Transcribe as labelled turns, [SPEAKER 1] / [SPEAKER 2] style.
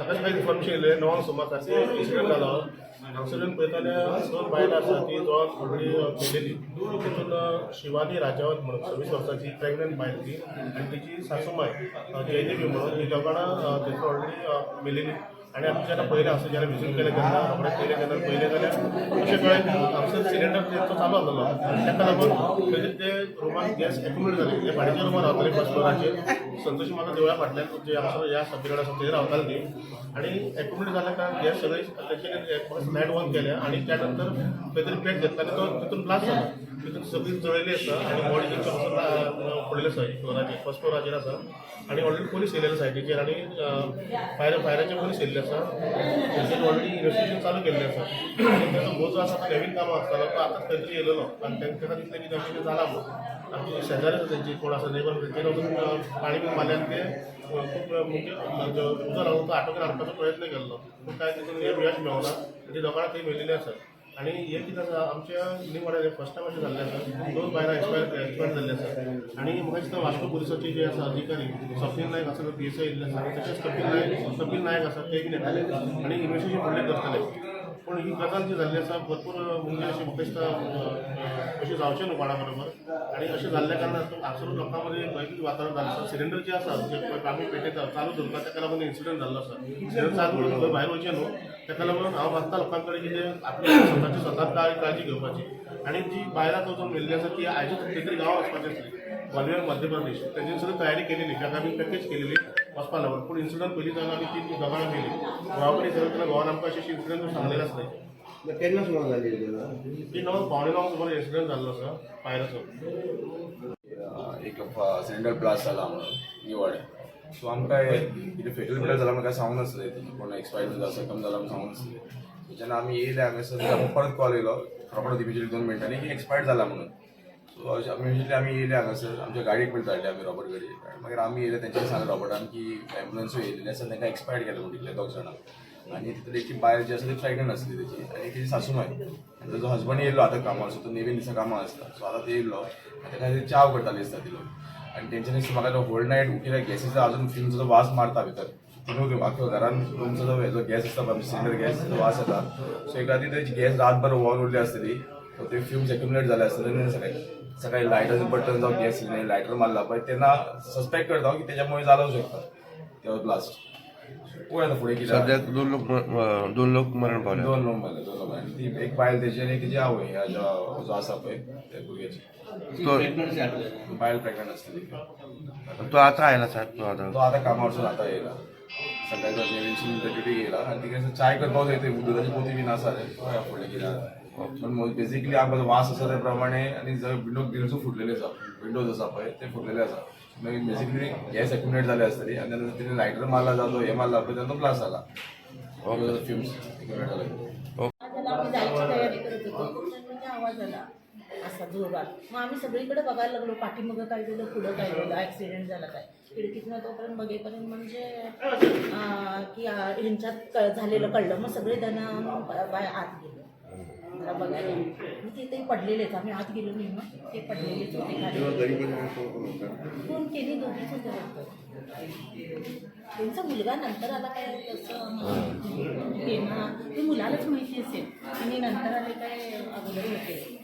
[SPEAKER 1] सकाळी सकाळी इन्फॉर्मेशन येयलें 9 सुमार सारकें इन्सिडंट जालो. हांगसरल्यान पळयता जाल्यार दोन बायलां आसा ती जवळ ऑलरेडी मेलेली. तितून शिवानी राजावत म्हणून 26 वर्साची प्रेग्नंट बायल ती आनी तेची सासूमाय जयदेवी म्हणून, ही दोगां थंयसर ऑलरेडी मेलेली. आनी आमी जेन्ना पळयलें आसा, जेन्ना विजीट केलें तेन्ना रोखडें पयलें, तेन्ना पळयलें जाल्यार अशें कळ्ळें की हांगसर सिलिंडर तेंचो चालू आसलेलो आनी ताका लागून थंयसर ते रुमान गॅस एक्युमुलेट जाली. ते भाड्याच्या रुमान रावताले फर्स्ट फ्लोराचेर, संतोषी माता देवळा फाटल्यान जे हांगसर ह्या सब्जक्ट आसा थंय रावताले ती. आनी एक्युमुलेट जाल्या कारणान गॅस सगळी तेंच्यांनी लायट ऑन केल्या आनी त्या नंतर खंय तरी पेट घेतला आनी तो तितून ब्लास्ट जालो. तितून सगळी जळिल्ली आसा आनी बॉडी तेंच्या पासून पडिल्ली आसा फ्लोराचेर, फर्स्ट फ्लोराचेर आसा. आनी ऑलरेडी पोलीस येयलेले सायटीचेर आनी फायराचे पोलीस येयल्ले आसा. थंयसर ऑलरेडी इन्वेस्टिगेशन चालू केल्लें आसा. आनी ताचो घोव जो आसा तो नवीन कामां आसतालो, तो आतांच खंय तरी येयलेलो आनी तांकां दिसलें की अशें कितें जालां म्हणून. आमचे शेजारी आसा तेंची कोण आसा नेबर, तेंच्यानी वचून पाणी बीन मारलें आनी ते खूब म्हणजे उजो लागून तो आटोक्यात हाडपाचो प्रयत्न केल्लो, पूण कांय तितून हें यश मेळना आनी ती दोगां थंय मेळिल्ली आसा. आनी हें कितें आसा, आमच्या न्यू वाड्यार फर्स्ट टायम अशें जाल्लें आसा. तितून दोन बायलां एक्सपायर जाल्ली आसा. आनी म्हाका दिसता वास्को पुलिसाचे जे आसा अधिकारी स्वप्नील नायक आसा, पी एस I येयल्ले आसा आनी तशेंच कपिल नायक आसा, ते बीन येतले आनी इन्वेस्टिगेशन फुडलें करतले. पूण ही गजाल जी जाल्ली आसा भरपूर, म्हणजे अशें म्हाका दिसता अशें जावचें न्हू कोणा बरोबर. आनी अशें जाल्ल्या कारणान हांगसर लोकां मदीं भंयभीत वातावरण जालें आसा. सिलिंडर जे आसा जे आमी पेटयता, चालू दवरता, ताका लागून इन्सिडंट जाल्लो आसा. सिलिंडर चालू करून खंय भायर वयचें न्हू. ताका लागून हांव मागता लोकां कडेन की ते आपली स्वताची स्वता काळजी घेवपाची. आनी जी बायलां वचून मेल्ली आसा ती आयजूच खंय तरी गांवां वचपाची आसली, ग्वालियर, मध्य प्रदेश. तेंची सगळी तयारी केलेली, ताका आमी पॅकेज केलेली वचपा लागून. पूण इन्सिडंट पयलीं जालो आनी ती दोगां मेली. घोवा कडेन विचारलें जाल्यार घोवान आमकां अशें इन्सिडंट सांगलेलें आसलें.
[SPEAKER 2] केन्ना सुमार जाली?
[SPEAKER 1] ती 9:45 सुमार इन्सिडंट जाल्लो आसा फायराचो.
[SPEAKER 3] एक सिलिंडर ब्लास्ट जाला म्हणून निवाडे. सो आमकां कितें फेटल बिटल जाला म्हणून काय सांगूंक नासलें. कोण एक्सपायर जाला, सकम जाला म्हणून सांगूंक नासलें. सो जेन्ना आमी येयले हांगासर, आमकां परत कॉल येयलो रोकडो इमिजिएटली 2 मिनटांनी की एक्सपायर्ड जाला म्हणून. सो इमिजिएटली आमी येयले हांगासर. आमच्या गाडयेक पयलीं धाडली आमी, रॉबर्ट गाडी. आनी मागीर आमी येयले, तेंच्यांनी सांगलें रॉबर्टान की एम्बुलन्सूय येयलेली आसा, तांकां एक्सपायर्ड केलें म्हणून तितले दोग जाणां. आनी तितून एक बायल जी आसा ती प्रेग्नंट आसली तेजी आनी तेजी सासूमाय. आनी ताजो हजबंड येयलो आतां कामार, सो तो नेवीन दिसा कामां आसता. सो आतां ते येयलो आनी ताका खातीर च्याव करताले दिसता ती लोक. आनी तेंच्यांनी म्हाका तो होल नायट उठिल्ल्या गॅसीचो अजून फ्युम्सचो वास मारता भितर. तिनूय आख्खो घरान रूमचो जो हेजो गॅस आसता पळय, सिलिंडर गॅस, तो वास येता. सो एकादी तेजी गॅस रातभर ऑन उरली आसतली, सो ते फ्युम्स एक्युमुलेट जाले आसतले आनी सकाळी सकाळी लायटराचें बटन जावं गॅस सिलिंडर लायटर मारला पळय, तेन्ना सस्पेक्ट करता की तेज्यामुळे जालो शकता तो ब्लास्ट. पळोवया आतां फुडें कितें.
[SPEAKER 2] सद्याक दोन लोक मरण पावले.
[SPEAKER 3] दोन लोक मेले, दोन लोक. आनी ती एक बायल तेजी आनी तेजी आवय ह्या जो आसा पळय त्या भुरग्याची.
[SPEAKER 2] तो
[SPEAKER 3] बायल प्रेग्नंट आसतली.
[SPEAKER 2] तो आता आयला साहेब, तो आता
[SPEAKER 3] तो आतां कामावरसून आतां येयला, सकाळी नेवीसून ड्युटी येयला आनी तिका चाय करपाक जाय, ते दुदाची पोती बीन आसा रे. पळोवया फुडलें कितें. पण बेसिकली आमकां वास आसा त्या प्रमाणे आनी जंय विंडो ग्रिल्सूय फुटलेले आसा, विंडोज आसा पळय ते फुटलेले आसा. मागीर बेसिकली गॅस एक्युमुलेट जाले आसतली आनी तेन्ना तिणें लायटर मारला जावं तो हे मारला पळय, तेन्ना ब्लास्ट जाला, फ्युम्स एक्युमुलेट जाले.
[SPEAKER 4] आवाज आला, आम्ही जायची तयारी करत होतो, तोपर्यंत म्हणजे आवाज आला असा जोरात. मग आम्ही सगळीकडे बघायला लागलो, पाठीमागं काय झालं, पुढं काय झालं, ॲक्सिडेंट झाला काय. खिडकीतनं तोपर्यंत बघेपर्यंत म्हणजे की ह्यांच्यात झालेलं कळलं. मग सगळे जण बाय आत गेलो जरा बघायला. मग तिथे पडलेलेच, आम्ही आत गेलो नाही, मग ते पडलेलेच होते खाली. फोन केली, दोघीच होते वाटतं. त्यांचा मुलगा नंतर आला काय तसं ते ना, ते मुलालाच माहिती असेल आणि नंतर आले काय अगोदर होते.